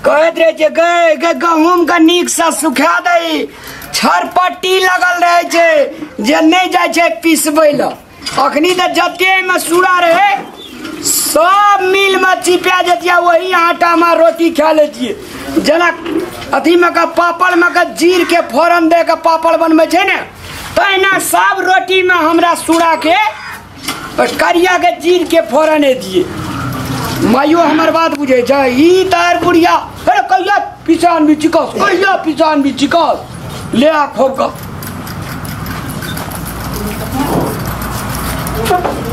कहैत रहे छै गै गै गहूम के नीक से सुखा दही, छरपट्टी लगल रहे छै जे नहीं जाय छै पिसबै ल। अखनी तऽ जते एहिमे सूरा रहे सब मिल में चिपा जतिया, वही आटा में रोटी खा ले छियै। जेना अथी में के पापड़ में के जीर के फोरन दे के पापड़ बनबै छै ने, तहिना सब रोटी में हमरा सूरा के करिया के जीर के फोरन दिए। माइयो हमर बात बुझे छै, ई तार बुढ़िया अरे कहिया पिसान भी चिकस, कहिया पिसान भी चिकस, ले आ खोब का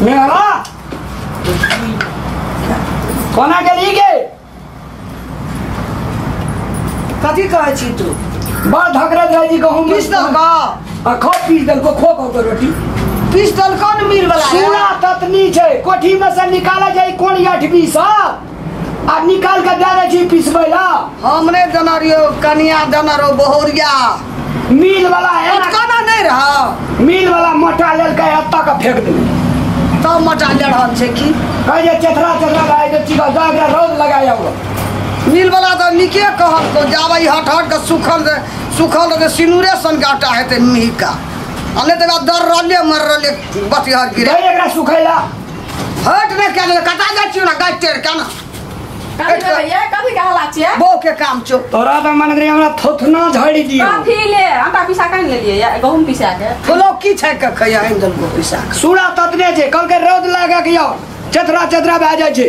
मेरा कोना गेली गे? कथी कहै छी तू? बड़ धकरत रहै छी गहूम पीस देलकौ? आ खो पीस देलकौ, खो खो रोटी पीस देलकौ ने मिल वाला। सूरा ततनी छै, कोठी में से निकाले छै कोन आठवी सब आ निकाल के दे दै छी पिसबै ला। हम नहि देने रहियौ, कनिया देने रहो बहुरिया। मिल वाला है कोना नहीं रहा, मिल वाला मोटा लेलकै एतऽ के फेंक देलकै। तब मोटा ले रहल छै की? कहै जे चेथरा चेथरा भए जाइ छै, जा एकरा रौद लगाय आउ। मिल वाला तऽ नीके कहलकौ, जाबै हट हट के सुखल सुखल रहतै सिनूरे सन के आटा हेतै मिहिका, आ नहि तऽ दर रहले मर रहले बतिहर गिरे। एकरा सुखैला हट नहि केने कता जाइ छियौ ने गाछ टेढ़ केना कथी कहला छियै? बहू के काम छौ तोरा तऽ मन करी हमरा थोथना झाड़ि दियौ। कथी ले आटा पिसा के लेलियै गहूम पिसा के? बोलो की छै के खैया आनि देलकौ पिसा के। सूरा ततने छै, कहलकै रौद लगा के आउ, चेथरा चेथरा भए जाइ छै।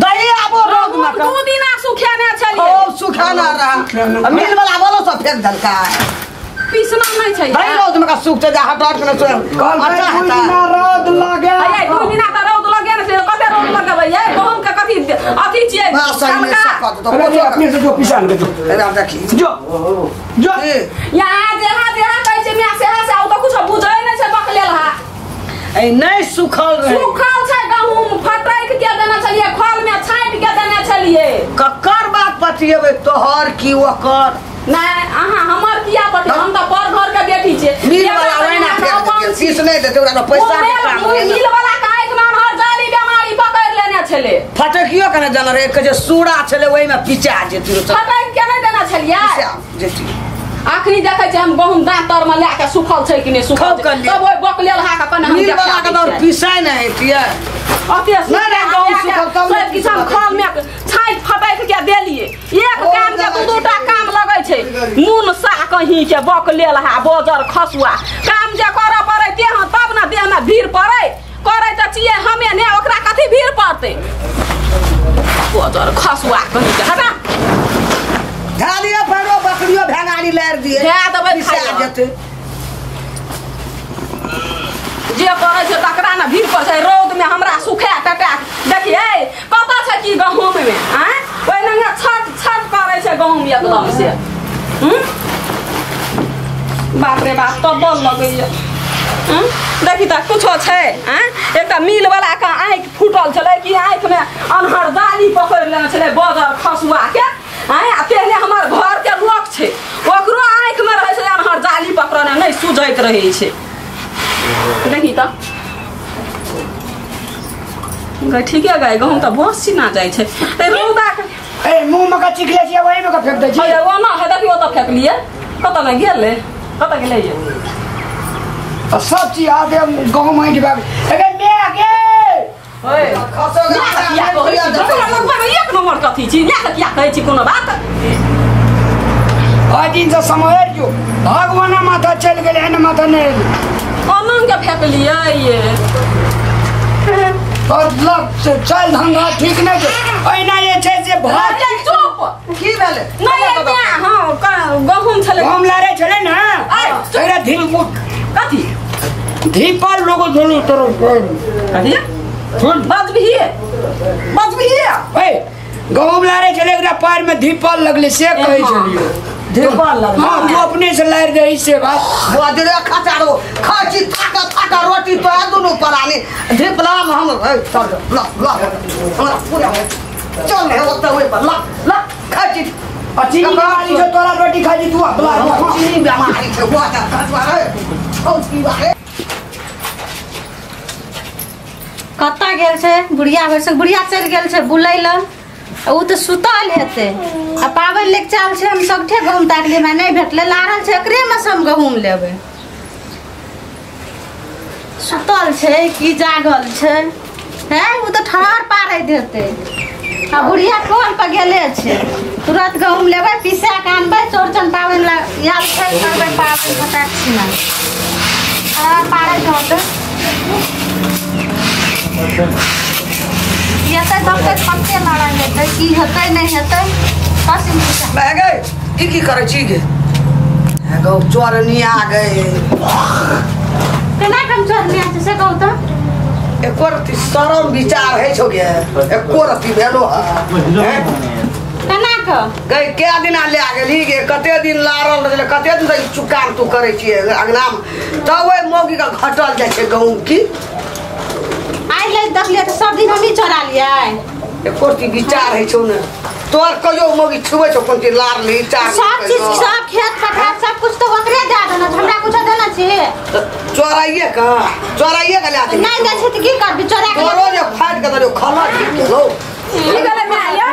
दही आबो रौद में दू दिना सुखेने छलियै। खूब सुखाना रहा, मिल वाला बोलो सब फेंक देलकै। पिसना नहीं छै दही रौद में का सुखते जा हट हट के आटा हेता। रौद लगे अरे दू दिना त रौद लगे ने, कते रौद लगबै यै गहूम के? कथी अथी छियै तो अपने से जो पिसान के जो एकरा देखी जो जो यहाँ जेहा जेहा कहै छै my सेहा से, ओ त कुछ बुझै नै छै बकलेल हा। ए नहीं सुखल रहे, सुखल छै गहूम, फटैक के देने छलियै, खल में छाँटि के देने छलियै। ककर बात पतियेबै तोहर की ओकर? नहीं अहाँ हमर किया पति, हम त पर घर के बेटी छियै। मिल वाला ओहिना फेंक देतियै, शीश नहि देतै ओकरा, पैसा के काम होय। मिल वाला के आँखि में अनहर जाली बेमारी पकड़ि लेने छलै। फटकियो के नहि जानै रहै, कहै छै सूरा छलै ओहिमे पिचा जेतियै, फटकि के नहि देने छलियै, पिचा जेतियै। अखनी देखै छै हम गहूम दाँत तर में लए के सुखल छै कि नहि सुखल छै, तब ओहि बकलेल हा के कने हम मिल वाला के तऽ पिसाइ नहि हेतियै। अते नहि गहूम सुखल तब सब किसान खल में छाँटि फटकि के देलियै। एक काम के दू दूटा काम लगै छै, नून सा कहीं के बकलेल हा बजर खसुआ काम जे करऽ पड़ै ते तब ने देह में भीड़ पड़ै। करै तऽ छियै हमे ने, ओकरा कथी भीड़ पड़तै? बजर खसुआ कहीं के हटा झालियो फेरो बकरियो भेंगारी लारि दिए धए देबै पिसा जेतै। जे करै छै तकरा ने भीड़ पड़ै छै। रौद में हमरा सुखा टटा देखियै कतऽ छै की गहूम में, आँय ओहि लंगे छट छट करै छै गहूम एकदम से। बाप रे बाप तब बल लगैया। देखी तऽ कुछो छै, आँय एकटा मिल वाला के आँखि फूटल छलै कि आँखि में अनहर दाली पकड़ि लेने छलै बजर खसुआ के, आँय आ तेहने हमर घर के लोक छै ओकरो आँखि में रहै छै अनहर जाली पकड़ने, नहि सुझैत रहै छै। देखी तऽ गै ठीके गै गहूम तऽ बस छिना जाइ छै रौदा के। ए मुँह में का चिकले छियै ओहि में का फेंक दै छियै? ओना है देखियौ तऽ फेकलियै, कतऽ ने गेलै, कतऽ गेलै ये? सब चीज आदे गहूम ऐंठ भए गेलै। मेघ गे ओए खसो एक नंबर कथी छी या किया कहै छी कोनो बात? ओहि दिन से समहरि जो भगवान माथा चलि गेलै एहन माथा नहि एलै। अमन के फेकलियै ये और लग से चल धंधा ठीक नहि छै। एहिना जे छै से भात चुप की भेलै? नहि हां गहूम छलै, गहूम लारै छलै ने एकरा धीप कथी धीपल लोगो धोलू तोरो कथी बजबिहे बजबिहे। ए गहूम लारै छलै एकरा पैर में धीपल लगलै से कहै छलियो। धीपल लगलै? हां तू अपने से लारि दही से बात। बुआ दे खचारो खाची थाका थाका रोटी तो आ दुनु परानी धीपला में हम ए चल ला ला हमरा पूरा चल हे ओत ओइ पर ला ला खाची आ चीनी बीमारी छौ तोरा रोटी खाइ छी तू अपना चीनी बीमारी छै बुआ का खचवा रे औ की बात। कतऽ गेल छै बुढ़िया? भरि बुढ़िया चलि गेल छै बुलै लए। उ त सुतल हेतै आ पाबनि लेके चाल छै हम सबठे गहूम ताकलियै हमरा नहि भेटलै लारल छै एकरे में से हम गहूम लेबै सुतल छै कि जागल छै हैं उ त ठहर पारैत हेतै आ बुढ़िया कल पर गेले छै तुरंत गहूम लेबै पिसा के आनबै चौरचन पाबनि ला याद छै करबै पाबनि फटाक छिना ठहर पारैत होतै ये तो डॉक्टर पत्ते लड़ाई हेतै की हेतै नहि हेतै पसिन भए गए ई की करै छी गे गौ चोरनी आ गए केना कम चोरनी आ छै से कहू तऽ एको रत्ती शरम विचार है छौ गे एको रत्ती भेलो है केना क गई क्या दिना ले गेली गे कते दिन लारल रहलै कते दिन तक चुकान तू करै छियै अंगनामे तब ओहि मौगी के घटल जाइ छै गहूम की आइ ले देखलियै तऽ सब दिन हमही चोरा लियै एको रत्ती विचार है छौ ने तोहर कहियो मौगी छुबै छौ कोन चीज लारली चार सब चीज सब खेत पथार सब कुछ तो ओकरे दे देना हमरा कुछ देना छै चोराइए का चोराइए के ले आते नहीं दै छै तऽ की करबी चोरा के तोरो जे फाटि के देलियौ खला ठीक गेलौ की गेलै माय यै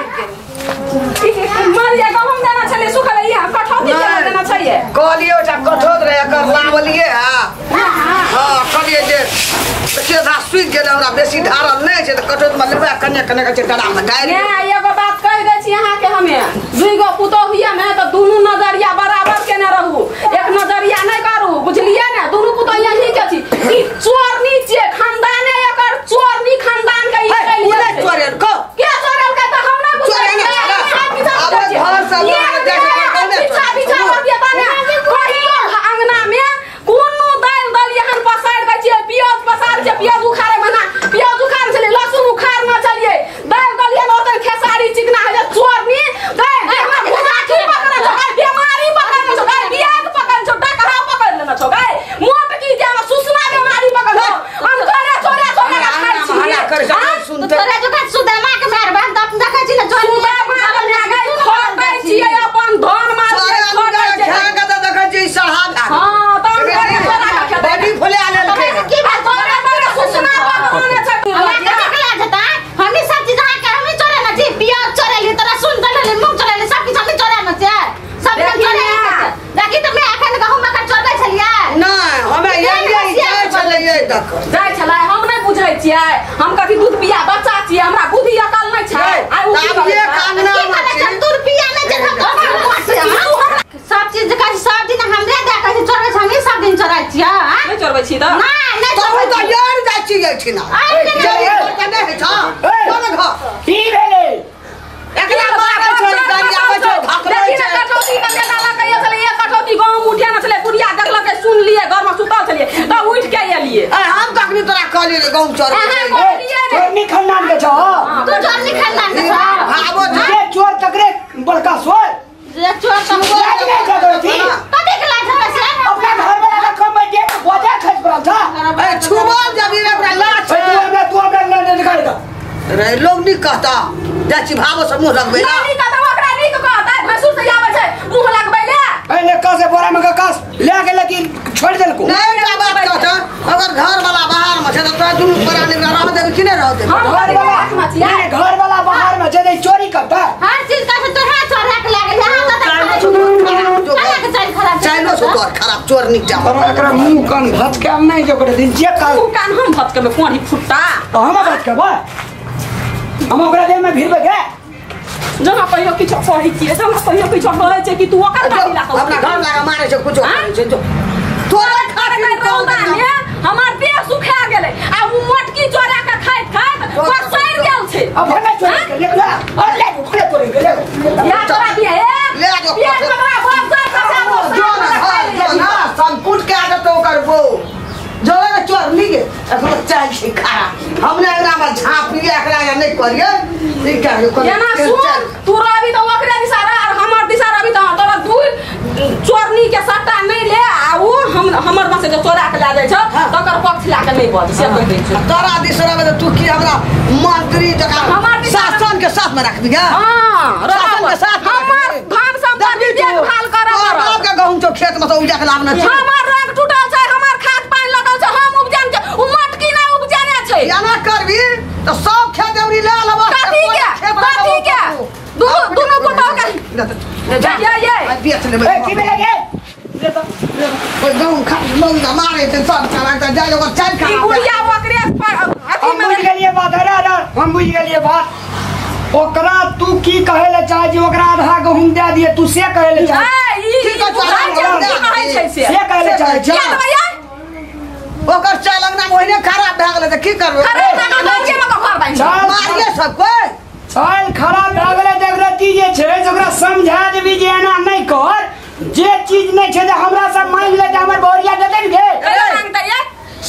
मारिया गहूम देना छलै सुखल ये कठौती केना देना छलियै कहलियै ओटा कठौत रहे एकर लावलियै है हाँ कहलियै जे सीधा सुखि गेलै हमरा बेसी ढारल नहि छै तऽ कठौतमे लेबै कने कने के डरामे डालि ने एगो बात कहि दै छी अहाँके हमे दुइ गो पुतोहु ये ने तऽ दुनू नजरिया बराबर केने रहू एक नजरिया नहि करू बुझलियै ने दुनू पुतोहु यही के छी ई चोरनी छियै खानदाने एकर चोरनी खानदान के ई हे, उ नहि चोरेल कह के चोरेलकै तऽ हम नहि बुझै चोरे ने छियै आब घर से पीछा पीछा रहतियै तऽ ने कहियो अंगना में कोनो दालि दलिहन पसारि दै छियै प्याज पसारि छियै प्याज उखाड़े मना प्याज उखाड़ै छलियै लहसुन उखाड़ने छलियै दालि दलिहन ओतऽ खेसारी चिकना होइ छै चोरनी दालि हमरा भुजाठी पकड़ने छौ गाय बेमारी पकड़ने छौ गाय बियाज पकड़ने छौ डकहा पकड़ लेने छौ गाय मोटकी जे हमरा सुसना बेमारी पकड़ छौ हम चोरे चोरे चोरे के खाइ छी हल्ला करै छै सुनते तोरा जो सुदामा के मारबा तऽ देखै छी ने चोरनी सुदामा के माय गाय खटै छियै अपन धन मार चोरे खटै छियै खा के तऽ देखै छियै सढ़ा भए गेल। हाँ तब चोरे चोरा के खेतै बड़ी फुला लेलकै की बात तोरे तोरे सुसना पकड़ने छै हमरा कते के लाज हेतै हमही सब चीज अहाँके हमही चोरे ने छी प्याज चोरेली तऽ लहसुन चोरेली मूँग चोरेली सब किछु हमही चोरे ने छियै सब किछु देखी चोरे ने। देखी तऽ मैं एखन गहूम एखन चोरबै छलियै नहि हमे एलियै जाइ छलैयै देख जाइ छलै हम नहि बुझै छियै हम कथी दूध पिया बच्चा छियै हमरा बुद्धि अकल नहि छै आइ उ की तब करै ये छै? कांगना की करै छै तू रुपया नहि छै हम सब चीज कहै छै सब दिन हमरे दए कहै छै चोरबै छै हमही सब दिन चोरै छियै आँय? नहि चोरबै छी तऽ नहि नहि तब चोरबै तऽ छियै। यार जाइ छियै छिना आइ के जरी घर के नहि होइ छौ चल घर की भेलै एकरा मारै छै गाड़ी आबै छै धकलै देखी ने छै कटौती के बेटा लऽ के छलै एक कटौती गहूम उठेने छलै बुढ़िया देखलकै सुनलियै घरमे सुतल छलियै तऽ उठि के एलियै ए हम तखनी तोरा कहलियै जे गहूम चोरबै अहाँ छै कहलियै ने चोरनी खानदान के छौ तू चोरनी खानदान के छौ भावो छै जे चोर तकरे बड़का सोर जे चोर तऽ लाज नहि छै तोरा कते के लाज हेतै से अपना घर वाला के कम दे के बोझा खस पड़ल था ए छुबल जबी रे ओकरा लाज ए, तू छै हमरा तू हमरा नहीं निकाल दे रे लोग नहीं कहता जाइ छी भावो से मुँह लगबै ला नानी कहतै ओकरा नीक कहतै भैंसुर से आबै छै मुँह लगबै ले ए ले कस बोरा में कस ले के लेकिन छोड़ देलको नहीं एकटा बात कहता अगर घर वाला बाहर में छै तऽ तोरा दुनू प्राणी के रह देबी कि नहि रह देबी हम घर वाला हाथमे छियै नहीं, घर वाला बाहर में जे चोरी करता हर चीज कहै छै तोरा चोरा के लागल है हम तऽ चाइलो छौ तोहर खराब जो चोरा के चाइल खराब छै चाइलो छौ तोहर खराब चोर निक जा और एकरा मुंह कान भचके हम नहीं जो करे दिन जे काल मुँह कान हम भचकेबै कोढ़ी फुट्टा हम भचके बा हम ओकरा देह में भिड़बे के जहाँ कहियो किछो कहै छियै जहाँ कहियो किछो कहै छै कि तू ओकर गाड़ी लऽ कऽ अपना घर लगा मारै छै कुछो करै छै जो तोरा अरे खातिर रौदा मे हमर देह सुखा गेलै आ उ मोटकी चोरा के खाइत खाइत पसरि गेल छै अब भले चोरी के ले ले और ले भले चोरी के ले या तोरा दिया ए ले जो पेट में बड़ा भगजर खसा दो जो ना घर जो ना संकुट के आदत ओकर बो जो ने चोर नी गे एखनो चाल छै खरा हमने एकरा में झाँपिए एकरा या नहीं करिए ई क्या एना सुन तू रवि तऽ ओकरे दिशा रह और हमर दिशा रवि तऽ तोरा दूर चोरनी के सट्टा नहीं ले आ उ हम हमर में से जो चोरा के ले जाइ छौ तकर पक्ष ला के नहीं बज से कहि दै छियौ तोरा दिस रहबे तऽ तू की हमरा मंत्री जकाँ हमर दिशा शासन के साथ में रखबी गा हां शासन के साथ में हमर रखबी। धन संपत्ति देखभाल करऽ तोहर पड़त बाप के गहूम छौ खेत में से उपजा के लाबने छै हमर रंग टूटल छै हमर खाद पानि लगल छै हम उपजान छै उ मटकी नहि उपजाने छै एना करबी तऽ सब खेत अबरी ले लेबऽ कथी के कथी के ले जा ये आ बेच लेबै ए की भेलै गे ले तो ओइ गहुम खा मौगा मारे छै सब चला त जाय ओकर चाल ई खराब बुढ़िया ओकरे पर अथी हम में बुझि गेलियै बात। अरे अरे हम बुझि गेलियै बात। ओकरा तू की कहै ले चाहै छी? ओकरा आधा गहुम दए दिए तू से कहै ले चाहै ए ई ठीक है, बुझाइ छै चल, की कहै छै से से कहै ले चाहै छी? किया देबै ये ओकर चाल अंगना में ओहिने खराब भए गेलै त की करबै खराब भए गेलै के में घर बान्हि चल मारिए सब कोइ चाल खराब भए गेलै तऽ एकरा की जे छै से ओकरा समझा देबी जे एना नहि कर। जे चीज नहि छै तऽ हमरा सब मांगि ले तऽ हमर बहुरिया देतै ने गे। कहियो मांगतै ये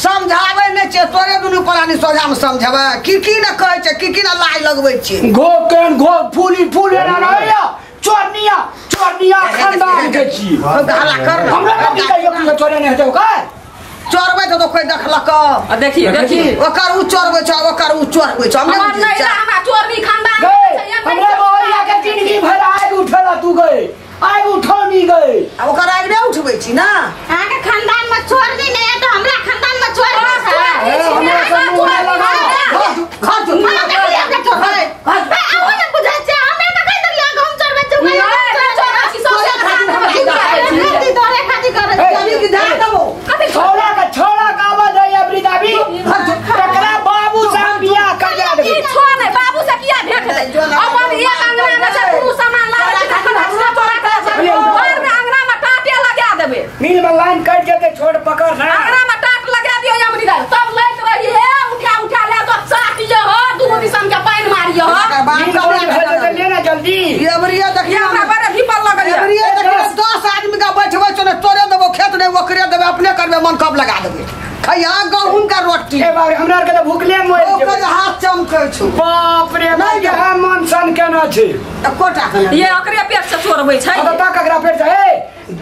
समझाबै नहि छै तोरे दुनू प्राणी सोझामे समझेबै की की ने कहै छै की की ने लाइ लगबै छै घो केन घो फूली फूल एना रहैया चोरनिया चोरनिया खानदान के छी। हल्ला कर न। हमरा कथी कहियो कि चोरे नहि हेतै ओकर चोरबै छै तऽ कोइ देखलक आ देखिए देखिए ओकर उ चोरबै छै ओकर उ चोरबै छै हम हमर नहि नहीं बुझै छियै। हमरा चोरनी खानदान गए के छै, ये नहि हमरा बहुरिया के जिंदगी भर आगि उठेला तू गए आगि उठौनी गए आ ओकर आगि नहि उठबै छी ना। अहाँके खानदान में चोरनी नहीं है तो हमरा खानदान में चोर है। ए, हमरा सब मुँह नहि लगा। घर जो घर जो हमरा देखलियै हमरा चोर है। अहूँ ने बुझै छियै, हमे तऽ कहि देलियै गहुम चोरबै छै, नहीं, नहीं चोरबै छी, सौंसे खानदान हमरा की कहै छी? खेती तोरे खातिर करै ए, छियै। अभी की ध्यान देबो कथी छोड़ा के छोड़ा के आवाज है अबरी दाबी तकरा बाबू से हम बियाह कर देबै। की छो नहीं बाबू से किया भेट हेतै? अपन एक अंगना में से दुनू सामान लाबै छै तखन हमरा चोरा के छै। घर में अंगना में टाटे लगा देबै। मिल में लाइन कटि जेतै छोड़ पकड़ ना। अंगना में टाट लगा दियो यमरी दाल तब लैत रही हे उठा उठा ले तो चाटियो हो दुनू दिसन के पानि मारियो हो। ओकर बाप मिल कपड़ा बंद भए जेतै ले ना जल्दी। एबरिया ये देखिए हमरा बड़े धीपल लगल ये। एबरिया देखिए 10 आदमी का बैठबै छौ ने तोरे देबो खेत नहि ओकरे देबै अपने करबै मन कब लगा देबै खैया गहुम का रोटी। ए बाप रे हमरा आर के तऽ भुखले मरि ओकर जेबै। हाथ चमकै छौ बाप रे नहि बाप रे मन सन केना छै एकोटा के नहि। ये ओकरे पेट से चोरबै छै। अब तक ककरा पेट से ए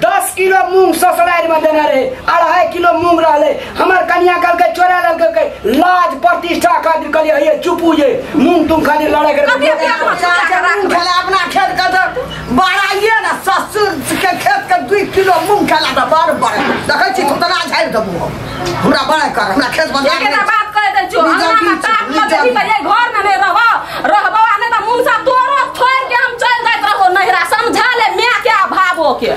10 किलो मूंग ससुरारि में देने रहे 2.5 किलो मूंग रहले हमर कनिया कहलकै चोरा लेलकै लाज प्रतिष्ठा खातिर कहलियै हे चुपू जे मूंग तुम खाली लड़ाई कथी करे पेट में चोरा के मूंग राखबै? खेला अपना खेत के तऽ बड़ाइए ने ससुर के खेत के 2 किलो मूंग खेला तऽ बड़ बड़ देखै छी थोड़ा झाड़ि देबो हम हमरा बड़ा कर हमरा खेत बना एकेटा बात कहि दै छियौ अंगना में टाट लगेबही तऽ एहि घर में नहि रहबौ रहबौ आ नहि तऽ मुनसा तोरो छोड़ि के हम चलि जाइत रहबौ नैहरा। समझा ले माय के आ भावो के।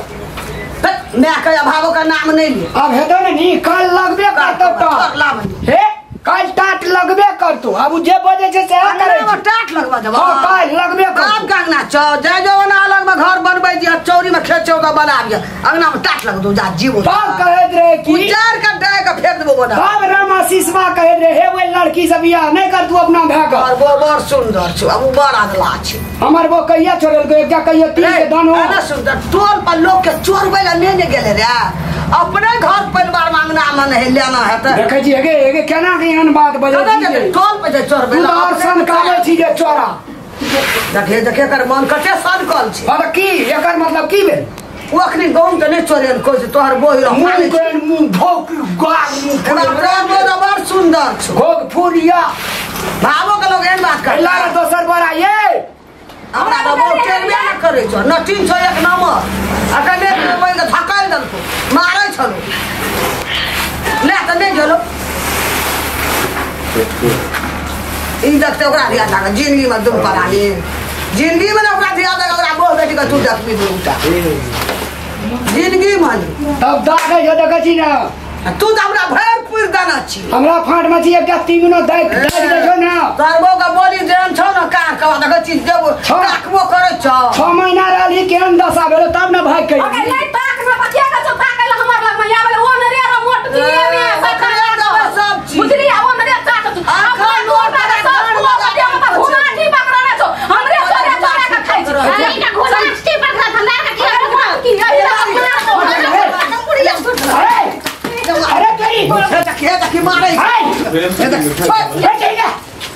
माय के अभावो के नाम नहि ले। अब हेतौ ने नी काल लगबे करतौ टाट। लाब हे काल टाट लगबे करतौ आब उ जे बजै छै सएह करै अंगना में छै। टाट लगबा देबो। हां काल लगबे बाप करतौ। के अंगना छौ जाय जो ओना अलग में घर बनबै दिअ चौरी में खेत छौ तऽ बना दिअ अंगना में टाट लगदौ जा जीवो तब कहैत रहे कि उजार के डाय के फेंक देबो बना। तब रामा शीशवा कहैत रहे हे ओहि लड़की से बियाह नहि कर तू अपना भाय के। और वो बड़ सुंदर छौ अब उ बड़ अदला छै। हमर बो कहिया छोड़लकै एकटा कहियो तीन के दानो। एना सुंदर टोल पर लोग के चोरबै ला नहि ने गेलै रे अपने घर परिवार में अंगना में नहीं लेना हेतै। देखै छी हेगे हेगे केना के एहन बात बजै कतऽ छी जेतै? जे? टोल पर जे चोरबै तू ला तऽ और अपने सनकाबै छी जे चोरा। देखे देखे एकर मन कते सनकल छै। हँ तऽ की एकर मतलब की भेल? ओ अखनी गहुम तऽ नहि चोरेन कोइ छै तोहर बोहि रह मुँह केहन मुँह भौक गाग मुँह हमरा प्रेम बोध बड़ सुंदर छौ। घोघ फूलिया भावो के लोग एहन बात अल्लाह करला रे दोसर बड़ा ये हमरा तऽ बहुत टेरबे नहि करै छौ नटीन छौ एक नंबर अखन एक नंबर के थकाइ देलको मारै छलो ले तऽ नहि गेलो ई देखते ओकरा धिया लागल जिंदगी में दुम परानी जिंदगी में ओकरा धिया लागल ओकरा बोह बेटी के तू देखबी दूटा जिंदगी में तब दागै छौ देखै छी ने तू तऽ हमरा भरि पुरि देने छी। हमरा फाँट में छी एकटा तीमनो दागि दागि दै छौ ने तोहर बहू के बोली जेहन छौ ने कार के देखै छी देबो ताकबो करै छौ 6 महीना रहली केहन दशा भेलो तब ने भागि के ओके नहीं ताक में पतिया के छौ ताकै ला हमर लग में आबै ओ नरे रे मोट दिए में ओकरे देबै सब चीज बुझली ओ नरे ताक तू अपन लोटा के सब पुआ पतिया में घुना की पकड़ने छौ हमरे चोरे चोरा के खाइ छी। अहीं के घुना की पकड़त हमरा के किया पकड़त? की एहि ला बुढ़िया सुन। अरे अरे तेरी देखिए देखी मारै हाय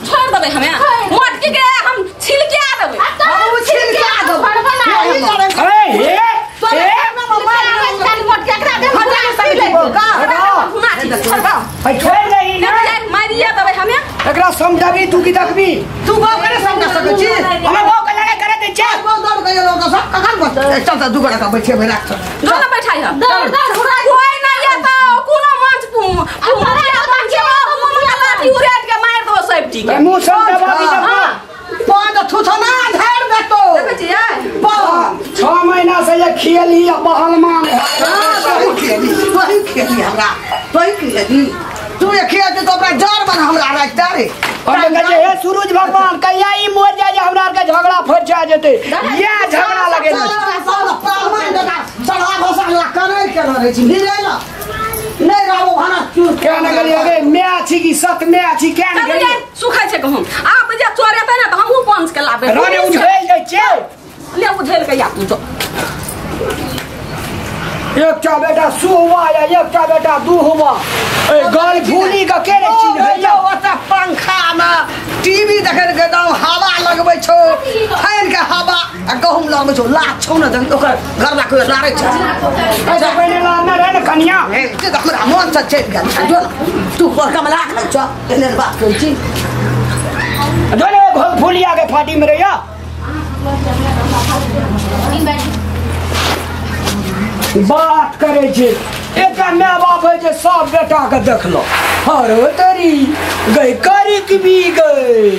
छोड़ देबै हमे मोटकी के हम छिलके देबै। हम छिलका देबै। अरे हे हे छोड़ दही ना मारिए देबै हमे एकरा समझाबी तू की देखबी तू बाप के समझा सकै छी हमरा बाप के लड़ाई करे दै छै बाप दौड़ के गेलो तऽ सब कखन बचतै चल तऽ दू गोटा के बैठेबै राख दो ना बैठाइ हम दौड़ दौड़ कोइ नै एतौ कोनो मंच लाठी उड़ेट के मारि देबो सब ठीक मुंह समझाबी तब पाँच थुथना झाड़ देतो देखै छियै पाँच खेली हमरा तोही खेली तू ये खेल तो अपना जड़ बन हमरा राखता रे। और कहै हे सूरज भगवान कहिया ई मर जाय जे हमरा आर के झगड़ा फरिया जेतै या झगड़ा लगे चढ़ा भसा ला करै के रहै छी भिरै ल नै रहबो भाना चूर केना गेलियै गे my छी कि सत my छी केना गेलियै सुखै छै गहूम आब जे चोरेतै ने तऽ हमहूँ पंच के लाबै रानी उझेल जाइ छै ले उझेल के या तू जो एकटा बेटा सुहुआ या एकटा बेटा दुहुआ ए गल भूली के के चिन्ह है ओतऽ पंखा में टीवी देखै के एकदम हवा लगबै छौ फैन के हवा आ गहूम लगबै छौ लात छौ ने ओकर घरवा कोइ लारै छै ऐसा पहिने लाने रहे ने कनिया हे से तऽ हमरा मन से चलि गेल छै जो ने तू पर कमला खाइ छौ एहन बात कहै छी जो ने फूलिया के फाटी में रहिया बात करे छे एकटा my बाप है जे सब बेटा के देखलो हरो तरी गई करी की भी गई